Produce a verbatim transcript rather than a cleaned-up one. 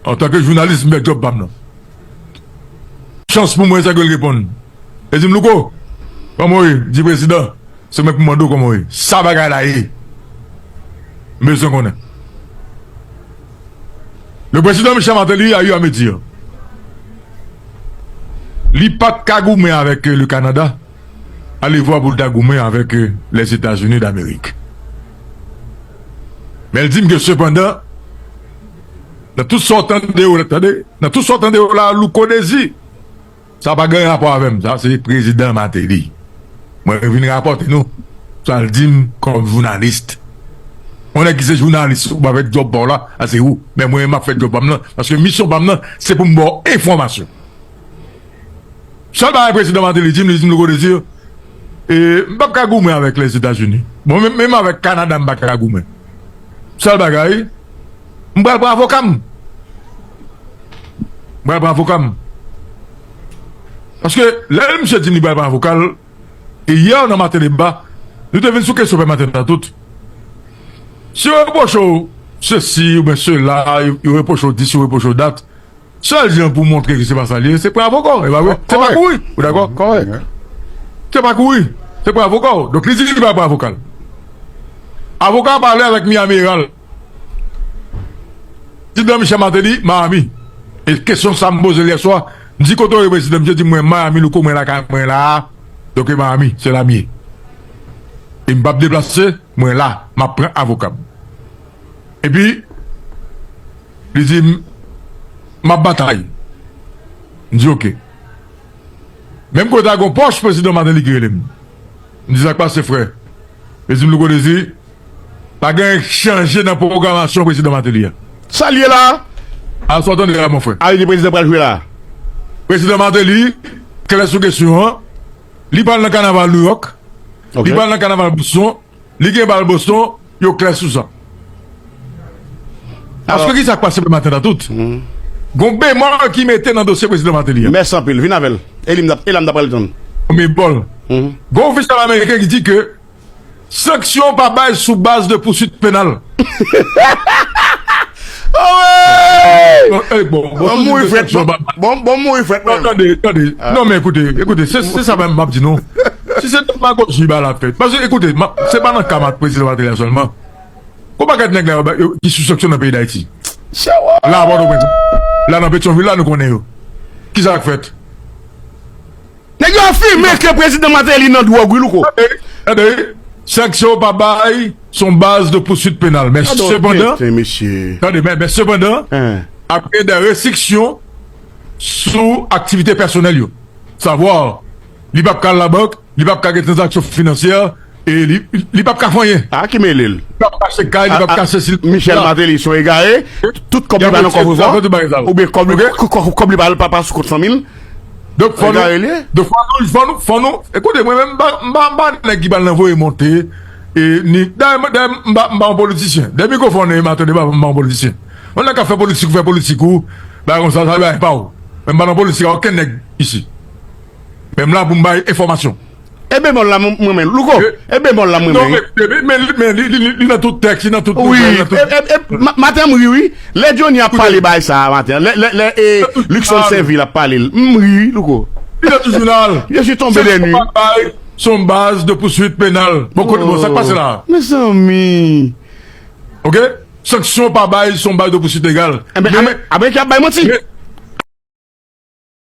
Antanke jounalis, m fè djòb pa m nan. Chans pou mwen, sa ke l reponn. E di m, "Louko, kòman w ye?" Di, "Prezidan, se mwen k pou mande w kòman w ye. Sa bagay la ye? M bezwen konnen." Le président Michel Martelly a eu à me dire, li pa t ka goumen avèk, euh, le Canada, alevwa pou l ta goumen avèk, euh, les États-Unis d'Amérique. Men l di m ke sepandan, nan tout sa w tande yo la, tande, nan tout sa w tande yo la, Louko Désir, sa pa gen rapò avè m, sa se prezidan Martelly. Mwen vin rapòte nou sa l di m kòm jounalis. Yon nèg ki se jounalis, ou pa fè djòb pa w la, sa se ou. Men mwen, m ap fè djòb pa m nan, paske misyon pa m nan, se pou m ba w enfòmasyon. Sèl bagay prezidan Martelly di m, li di m, "Louko Désir, e, m p ap ka goumen avèk Lèzetazini. Bon, menm, menm avèk Kanada, m pa ka goumen. Sèl bagay, m pral pran avoka m. M pral pran avoka m." Paske lè misye di m li pral pran avoka l, e yè nan maten deba, nou te vin sou kesyon pè maten tout. Si yo repwoche w sesi oubyen sela, yo, yo repwoche w dis, yo repwoche w dat, sèl jan pou w montre ke se pa sa l ye, se pran avoka w, e pa vre? Se pa kouri. Ou dakò? Kòrèk. Se pa kouri. Se pran avoka w. Donk, li di li pral pran avoka l. Avoka a pale avèk Miami Herald. Prezidan Michel Martelly, Miami. E kesyon sa m poze l yè swa, m di, "Kote w ye, prezidan?" Misye di, "Mwen Miami, Louko, mwen lakay mwen la a." Donk, e Miami, se la m ye. E m p ap deplase, mwen la, m ap pran avoka m. Epi, li di m, "M ap batay." M di, "Oke." Menm kote a gon pòch prezidan Martelly ki rele m. M di, "Sa k pase, frè?" Li di m, "Louko Désir, pa gen anyen k chanje nan pwogramasyon prezidan Martelly a." Sa l ye la? A sa w tande la, mon frè. A, li di prezidan pral jwe la. Prezidan Martelly, klè sou kesyon an. Li pral nan kanaval Nouyòk. Ok. Li pral nan kanaval Boston. Li gen bal Boston, yo klè sou sa. Paske ki sa k pase maten nan tout? Gon bemòl ki mete nan dosye prezidan Martelly a. Mèsi anpil. Vin avè l. E li m t ap, e la m t ap pral tann. Gon bemòl. Gon ofisyèl ameriken ki di ke sanksyon pa bay sou baz de pouswit penal. Bon, bon, bon, mouri frèt, bon, bon, mouri frèt, non, tande, tande. Non, men ekoute, ekoute, se, se sa menm m ap di nou. Si se demagoji ba la fèt. Paske, ekoute, se pa nan ka mat prezidan Martelly a sèlman. Gon pakèt nèg la yo, yo, ki sou sanksyon nan peyi Dayiti. La, Pòtoprens. La, nan Petyonvil, la, nou konnen yo. Ki sa k fèt? Nèg yo afime ke prezidan Martelly nan dwòg, wi, Louko. Tande, tande, sanksyon pa bay, se yon baz de pouswit penal. Men sepandan, tande, men, men sepandan, ap gen de restriksyon sou aktivite pèsonèl yo. Savwa, li p ap ka al labank, li p ap ka gen tranzaksyon finansyè, e li, li p ap ka fè anyen. A ki mele l? Li p ap ka achte kay, li p ap ka achte sesi, Michel Martelly se yon egare, tout kòb li pa nan kòfrefò, oubyen kòb li, kòb li pa, pa, pa sou kont fanmi l. Donk, fò nou, donk, fò nou, fò nou, fò nou, ekoute, mwen menm, m pa, m pa, m pa nèg ki pral nan voye monte, e, ni, dayè, dayè, m pa, m pa yon politisyen. Dèyè mikwofòn, e, m a tande, m pa, m pa yon politisyen. Yon nèg k ap fè politik, ou fè politik ou, bagay konsa, sa bagay pa w. Men m pa nan politik a okenn nèg isi. Men m la pou m bay enfòmasyon. E bemòl la, mwen, mwen menm, Louko, e bemòl la, mwen menm. Non, men, men, men, men li, li, li, li nan tout tèks, li nan tout nouvèl, li nan tout. Wi, e, e, e, ma-, maten m ri, wi. Lè Johnny ap pale bagay sa a maten an, lè, lè, lè, e, Luckson Sainvil ap pale l, m ri, wi, Louko. Li nan tout jounal. Je suis tombé des nues. Se yon baz de pouswit penal. Bon, kote, bon, sa k pase la? Mezanmi. Oke? Sanksyon pa bay, se yon baz de pouswit legal. Enben, apre, apre ki ap bay manti.